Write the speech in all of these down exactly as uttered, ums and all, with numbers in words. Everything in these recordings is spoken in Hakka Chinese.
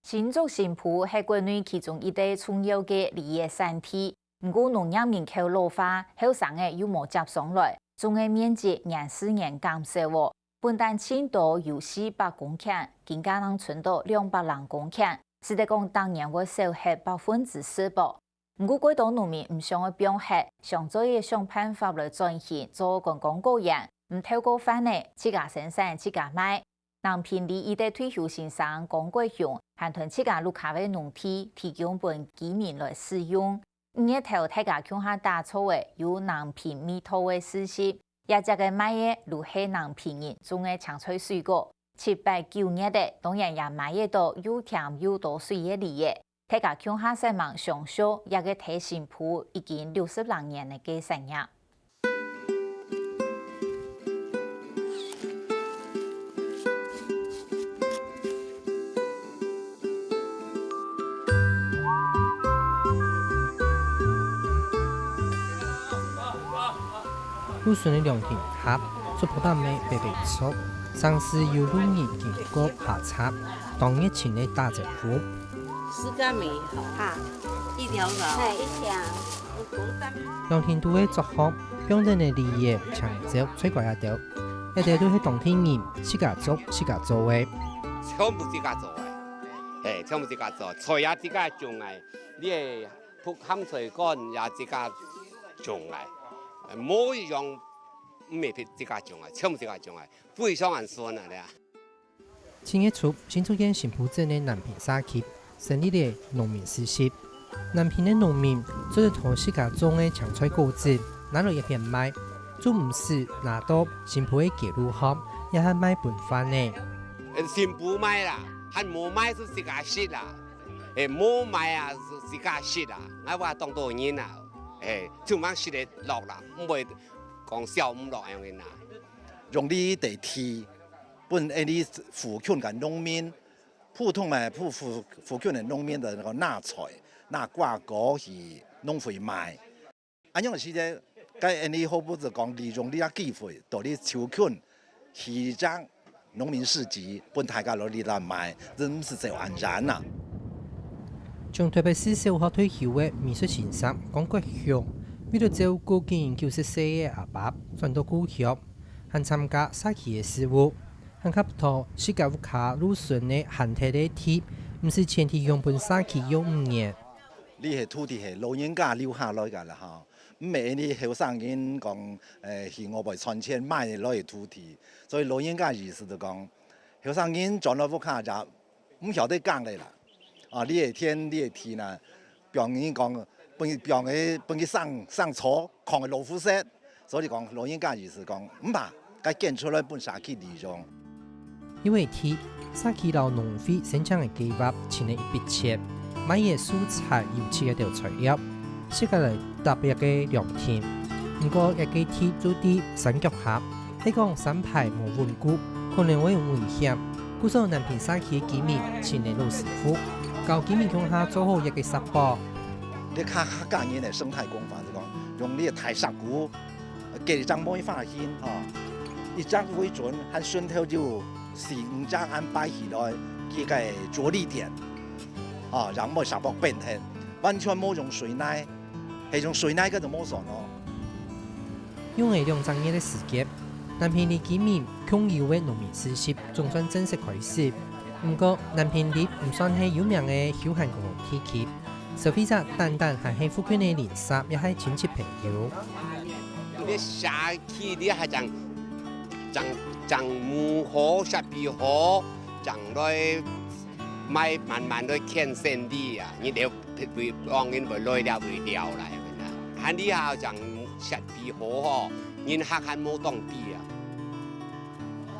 新竹新埔係國內其中一個重要个梨仔產地，毋過農業人口老化，後生仔又無接上來，種个面積年時年減少哦。本旦盡多有四百公頃，今下正伸到兩百零公頃，使得講逐年會少忒百分之十哦。毋過，過多農民毋想愛放忒，相對愛想辦法來轉型，做觀光果園，毋透過販仔，自家生產自家賣。南平里一個退休先生江國雄，還同自家屋下个農地提供分居民來使用。五月頭，大家共下打造个有南平味道个市集，這隻个賣个就係南平人種个青菜水果。七八九月个，當然也買得到又甜又多水个梨仔。大家共下煞猛享受這個在新埔已經六十零年个產業。 路脣个涼亭塔，竹箔板仔白白著，成時有路人經過下插，當熱情个打招呼。四個米好，哈，一條肉。哎，一條。涼亭肚个桌項，放等个梨仔、青椒、菜瓜仔兜，這兜都係當地人自家種、自家做个。全部自家做个，嘿，全部自家做，菜也自家種个，你个 鹹菜乾也自家種个，無一樣毋係自家種个，全部自家種个，非常安全啊！這。七月初，新竹縣新埔鎮个南平社區成立了農民市集。南平个農民做得同自家種个青菜果子拿來一片賣，就毋使拿到新埔个街路項，也還賣分販仔。新埔賣啦，還無賣就自家食啦。 欸，無賣啊，自家食啊，𠊎話當多人啊，欸，就吂食得落啦，毋會講消毋落恁樣啊。用這地，分𠊎俚附近个農民，普通个附附附近个農民个該拿菜，拿瓜果去農會賣。 恁樣个時節，該𠊎俚何不就講利用這個機會，到這就近起隻農民市集，分大家來這來買，這毋係走恁遠啊。從臺北市小學退休个美術先生江國雄，為了照顧今年九十歲个阿爸，轉到故鄉，還參加社區个事務，還較多自家屋下路脣个閒忒个地，毋使錢提供分社區用五年。 這係土地係老人家留下來个啦吼，毋係𠊎俚後生人講，欸，去外背賺錢買來个土地。所以老人家意思就講，後生人轉來屋下也毋曉得耕个啦。啊，這个田，這个地呢，放人講，分佢放佢分佢生生草，囥个老虎屎。 所以講，老人家意思講，毋怕，該捐出來分社區利用。因為地，社區摎農會申請个計畫，尋了一筆錢，買个素材有七个條材料，設計來搭這个涼亭。毋過，這个地就在山腳下，係講山排無穩固，可能會有危險，故所南平社區个居民請了老師傅，教居民共下做好這个石堡。你看客家人个生態工法，就講用這个大石牯， 結一隻梅花形，吼，一隻為準，還脣頭有四五隻恁擺起來，佢个著力點，吼，正毋會石礐崩忒，完全無用水泥，係用水泥个就無算咯。用了兩隻月个時間，南平里居民共有个農民市集總算正式開始。毋過，南平里毋算係有名个休閒觀光地區， 消費者單單還係附近个鄰舍，也係親戚朋友。你社區你還正正正務好，設備好，正來賣慢慢來牽生理啊！你了別位幫人會來了會了啦，還你還正設備好吼，人客還無當地啊！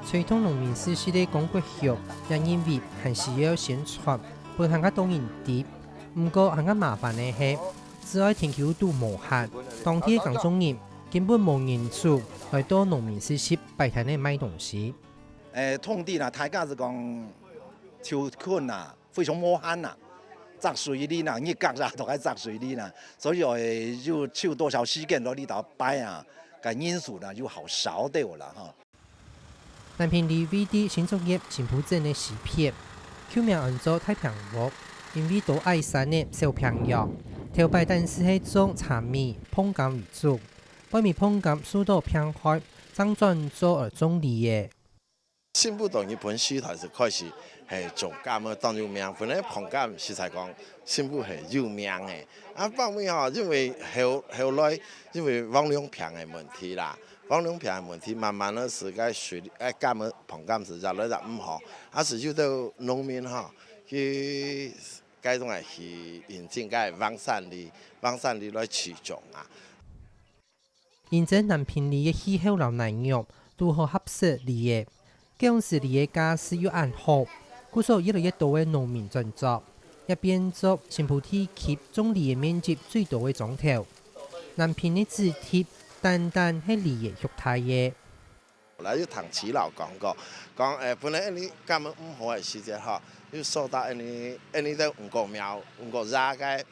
推動農民市集个江國雄，也認為還需要宣傳，分還較多人知。 毋過還較麻煩个係，只愛田坵肚無閒，當地个耕種人根本無人手來到農民市集擺攤仔賣東西。欸，當地啦，大家就講就近啦，非常無閒啦，摘水梨啦，日隔啦，都愛摘水梨啦，所以愛有抽多少時間來這兜擺啊，該人手呢又好少兜啦，吼。 南平里位在新竹縣新埔鎮个西片，舊名安做大坪屋，因為多矮山仔少平洋，頭擺單淨係種茶米、椪柑為主，尾尾椪柑受到病害，正轉做愛種梨仔。新埔到日本時代就開始係種柑仔當有名，本來椪柑實在講新埔係有名个。啊，後尾吼，因為後後來因為黃龍病个問題啦，黃龍病个問題，慢慢个係該水，該柑仔椪柑係越來越毋好，啊係有兜農民吼，去該種个去引進該黃山梨，黃山梨來試種啊。 因爭南平梨个氣候摎泥肉，堵好合適梨仔。該央時梨仔價數又恁好，故所越來越多个農民轉作，也變作新埔地區種梨仔面積最多个庄頭。南平个子弟，單單係梨仔畜大个。 來有聽耆老講過，講，誒，本來恁呢柑仔毋好个時節吼，又受到恁呢，恁呢兜五穀苗、五穀雜个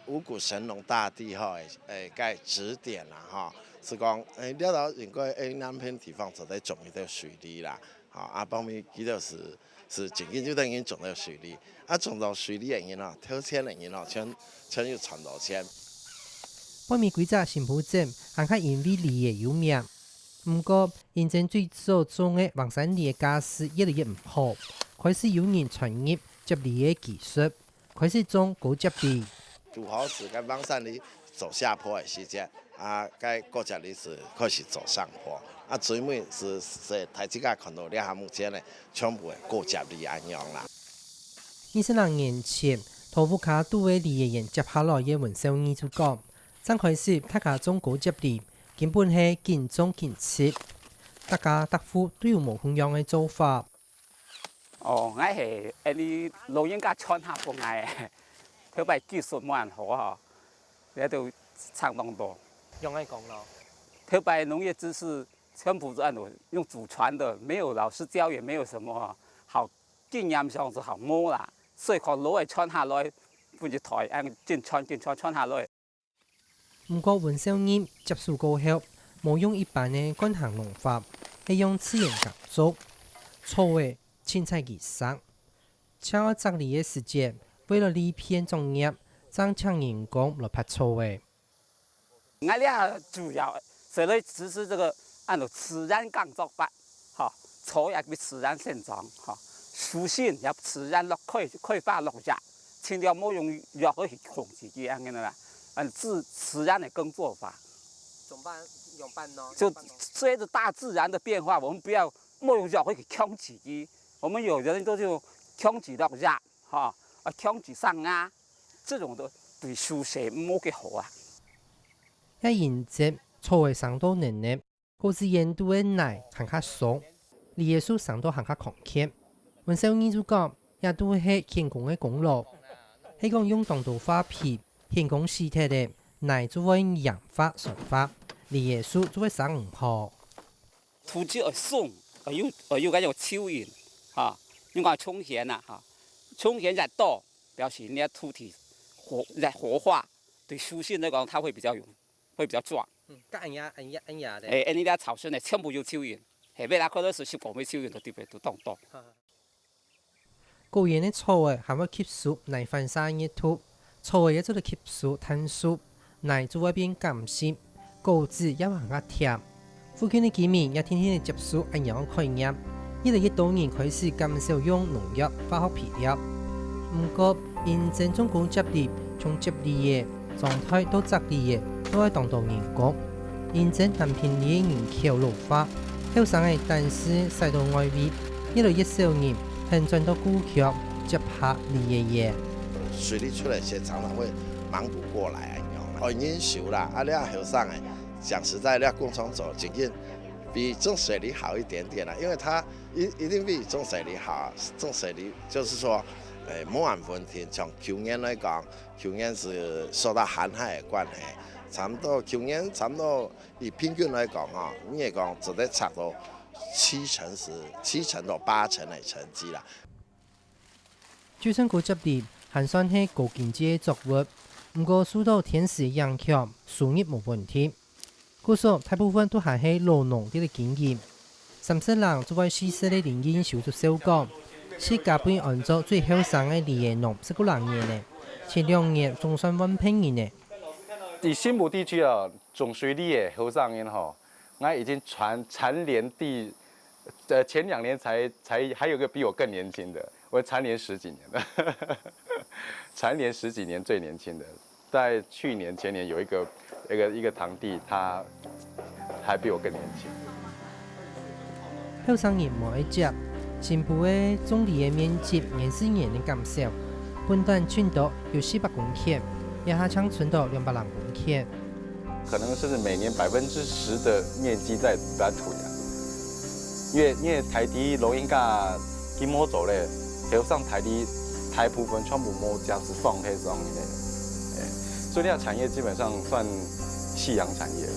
五穀神農大帝吼，誒，誒，个指點啦吼，係講，誒，這兜應該，誒，南平地方做得種一兜水梨啦，吼，啊，方面佢兜係，係真經就等於種了水梨，啊，種到水梨个人吼，投錢个人吼，全，全有賺到錢。尾尾幾隻新埔鎮還較因為梨仔有名， 毋過，因爭最早種个黃山梨个價數越來越毋好，開始有人傳入接梨个技術，開始種高接梨。堵好係該黃山梨做下坡个時節，啊，該高接梨係開始做上坡，啊，最尾係，係大自家看到這下目前呢，全部係高接梨恁樣啦。二十零年前，在屋下肚个梨仔園接下來个文少義就講， 正開始大家種高接梨，根本係緊種緊食，大家逐戶都有無共樣个做法。哦，𠊎係恁呢老人家傳下分𠊎个，頭擺技術無恁好吼，這都差當多。仰仔講咯？頭擺農業知識全部都恁樣用祖傳的，沒有老師教，也沒有什麼好經驗上係好無啦，所以靠老个傳下來，分一代恁緊傳緊傳傳下來。 毋過文少義接手過後，無用一般个慣行農法，係用自然耕作，草仔盡在佢生。正愛摘梨个時節，為了利便作業，正請人工來拔草仔。𠊎這主要係來實施這個按照自然耕作法。 吼，草也會自然生長，吼，樹心也自然落開，開花落葉，盡量無用藥去控制佢恁樣啦。嗯，自，自然个耕作法。怎麼辦？仰般呢？就隨著大自然的變化，我們不要莫用藥去控制佢。我們有的人都是用控制落葉，吼，啊，控制生芽，這種的對樹勢無幾好啊。也因著草仔生到嫩呢， 果子園肚个泥還較鬆，梨仔樹生到還較康健。文少義就講，這都係天公个功勞。係講用當多化肥，天公死忒咧，泥就會硬化酸化，梨仔樹就會生毋好。土質愛鬆，愛有，愛有該種蚯蚓，哈，用講蟲蜆啊，哈，蟲蜆越多，表示你个土地活，在活化，對樹性來講，它會比較有，會比較壯。嗯，該恁樣，恁樣，恁樣的。哎，哎，你這草生呢，全部有蚯蚓，嘿，未來可能係十公里蚯蚓都對不對？都當多。哈哈。果園个草仔還會吸收泥反射熱度，草仔也做得吸收碳素，泥就會變鹼性，果子也會較甜。附近个居民也天天接受恁樣个概念，越來越多人開始減少用農藥、化學肥料。毋過，因爭種高接梨，像接梨仔、 種菜到摘梨仔，都愛當多人工。因爭南平里个人口老化，後生个單淨徙到外圍，越來越少人肯轉到故鄉接下梨仔園。水梨出來時，常常會忙不過來啊，你知道嗎？哦，人少啦，啊，你後生个，講實在，你工廠做，真正比種水梨好一點點啦，因為他一，一定比種水梨好啊。種水梨就是說，誒，無恁穩定，像舊年來講， 舊年係受到寒害个關係，差毋多舊年差毋多以平均來講吼，你會講做得差到七成係，七成到八成个成績啦。就算高接梨還算係高經濟个作物，毋過受到天時个影響，收入無穩定。 故所大部分都還係老農在該經營。三十零做會四十个林應修就笑講，自家分安做最後生个梨仔農十過零年呢，前兩年總算換別人呢。以新埔地區啊，種水梨仔後生人吼，𠊎已經蟬蟬聯第，呃，前兩年才才還有個比我更年輕的，我蟬聯十幾年了，蟬聯十幾年最年輕的。 在去年前年有一個一個一個堂弟，他還比我更年輕。後生人無愛接，新埔个種梨个面積年時年个減少，本旦存到有四百公頃，這下淨存到兩百零公頃。可能甚至每年百分之十的面積在在土呀，因為因為大地老人家佢無做咧，後生大地大部分全部無，就係放棄上去咧。 所以這產業基本上算夕陽產業了。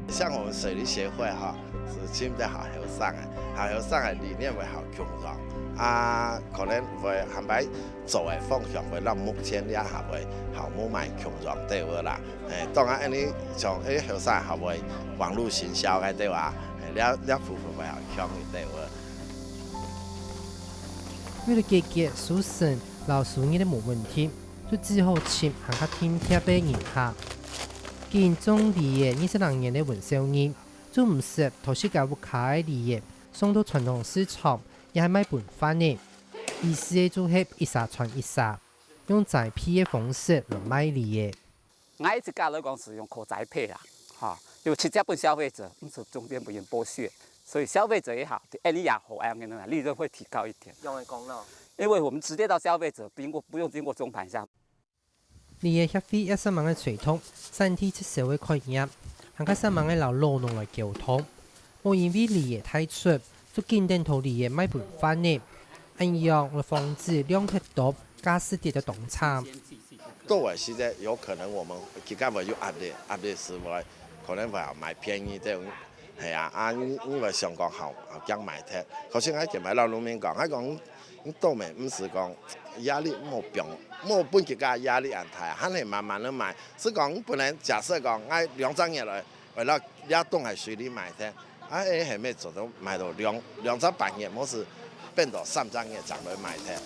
像我們水梨協會哈，係盡多好後生个，好後生个理念會好共樣。啊，可能會還擺做个方向會摎目前這下會好無麼共樣，對無啦？誒，當然，恁呢像誒後生還會網路行銷个，對吧？誒，這這部分會好強一點，對無？為了解決收成摎收入个無問題， 就只好尋還較定貼个人客。經營種梨仔二十零年个溫少義，就毋識同自家屋下个梨仔送到傳統市場，也係賣分販个。意思个就係一儕傳一儕，用栽培个方式來賣梨仔。𠊎自家來講係用靠栽培啦，哈，就直接分消費者，毋係中間不用剝削，所以消費者也好，對𠊎也好，恁樣个利潤會提高一點。用个功勞。因為我們直接到消費者，經過不用經過中盤商。 梨仔協會也煞猛个推動產地直銷个概念，還較煞猛个摎老農來溝通。無因為梨仔大出，就緊等同梨仔賣分販呢。恁樣來防止量忒多，價數跌到當慘。到个時節，有可能我們自家會有壓力，壓力係會可能會賣便宜，這種 係啊，啊，你你會想講好好驚賣忒，可是𠊎就會摎農民講，𠊎講，你做咩毋係講壓力莫放，莫分自家壓力恁大，還係慢慢來賣。係講你不能假設講，𠊎兩隻月來，為了這冬係水梨賣忒，啊，誒，係毋係做到賣到兩兩隻半月，無係變到三隻月正來賣忒。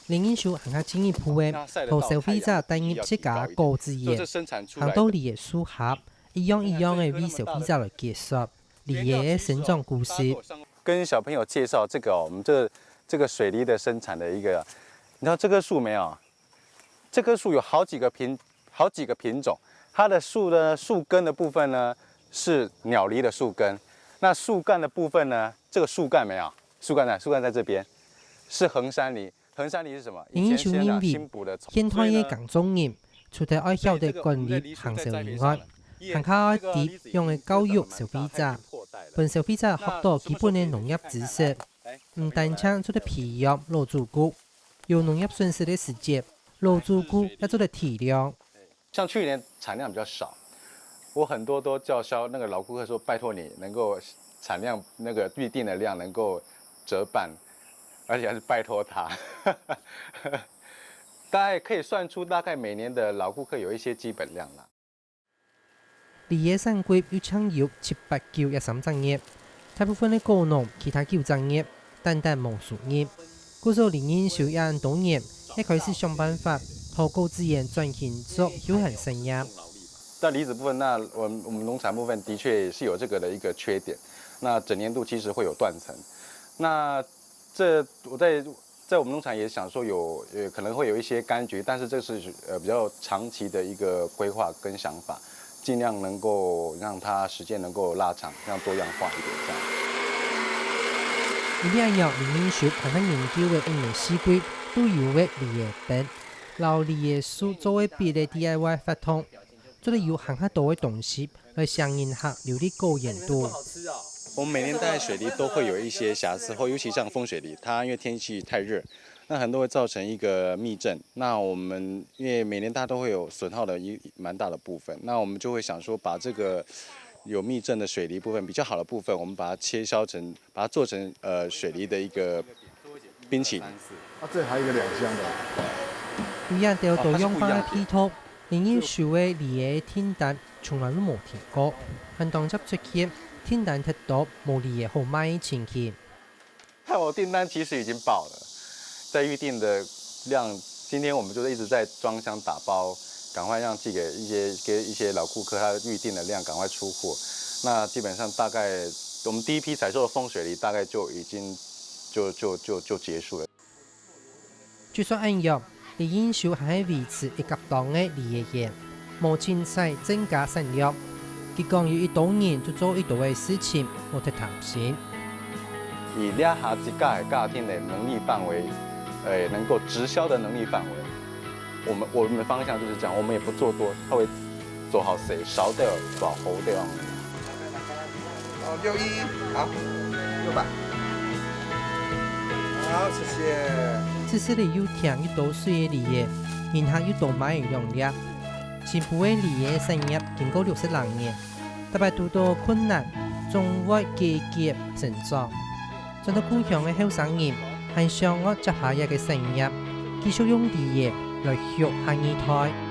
李英雄還較進一步个，同消費者帶入自家果子園，行到梨仔樹下， 一樣一樣个為消費者來解說梨仔个生長故事。跟小朋友介紹這個哦，我們這這個水梨的生產的一個，你知道這棵樹沒有？這棵樹有好幾個品好幾個品種，它的樹的樹根的部分呢是鳥梨的樹根，那樹幹的部分呢，這個樹幹沒有？樹幹在樹幹在這邊，是衡山梨。 衡山梨是什麼？李英雄認為，現代个耕種人除忒愛曉得管理行銷以外，還較愛知仰仔教育消費者，分消費者學到基本个農業知識，毋單淨做得培養老主顧，有農業損失个時節，老主顧也做得體諒。 像去年產量比較少，我很多都叫消那個老顧客說，拜託你能夠產量那個預定的量能夠折半，而且還是拜託他。大概可以算出大概每年的老顧客有一些基本量啦。梨仔產季又淨有七八九這三隻月，大部分个果農其他九隻月 單單無收入。故所李英雄恁多年，係開始想辦法，同果子園轉型做休閒產業。在梨子部分，那我們我們農產部分的確是有這個的一個缺點，那整年度其實會有斷層。那這我在在我們農場也想說有呃可能會有一些柑橘，但是這是呃比較長期的一個規劃跟想法。 盡量能夠讓它時間能夠拉長，讓多樣化一點這樣。這樣，李英雄還較研究个一年四季都有个梨仔燈，摎梨仔樹做个別个D I Y活動，做得有還較多个東西來吸引客流入果園肚。我們每年帶水梨都會有一些瑕疵，或尤其像豐水梨，它因為天氣太熱，那很多會造成一個密症。那我們因為每年大家都會有損耗的一蠻大的部分，那我們就會想說把這個有密症的水梨部分比較好的部分，我們把它切削成，把它做成呃水梨的一個冰淇淋。啊，這還有一個兩箱的。為了得到多樣化个配套，李英雄个梨仔訂單從來都無停過，還當接出去訂單忒多，無梨仔好賣个情形。我訂单其实已经爆了，在预定的量，今天我们就是一直在装箱打包，赶快让寄给一些给一些老顾客，他预定的量赶快出货。那基本上大概我们第一批采收的丰水梨大概就已经就就就就结束了。就算恁樣，李英秀還係維持一甲檔个梨仔園，無凊彩增加產量。佢講有一多人就做一多个事情，無忒貪心。以這下自家个家庭的能力範圍，呃，能够直销的能力範圍，我们我们的方向就是这样，我们也不做多，稍微做好勢，少掉保好掉。哦，六一，好，六百。好，谢谢。只是你有甜又多水个梨仔，人客又多買个量量。新埔个梨仔產業經過六十零年，逐擺堵到困難，總會繼續成長。轉到故鄉个後生人，還想愛接下這个產業，繼續用梨仔來畜下二代。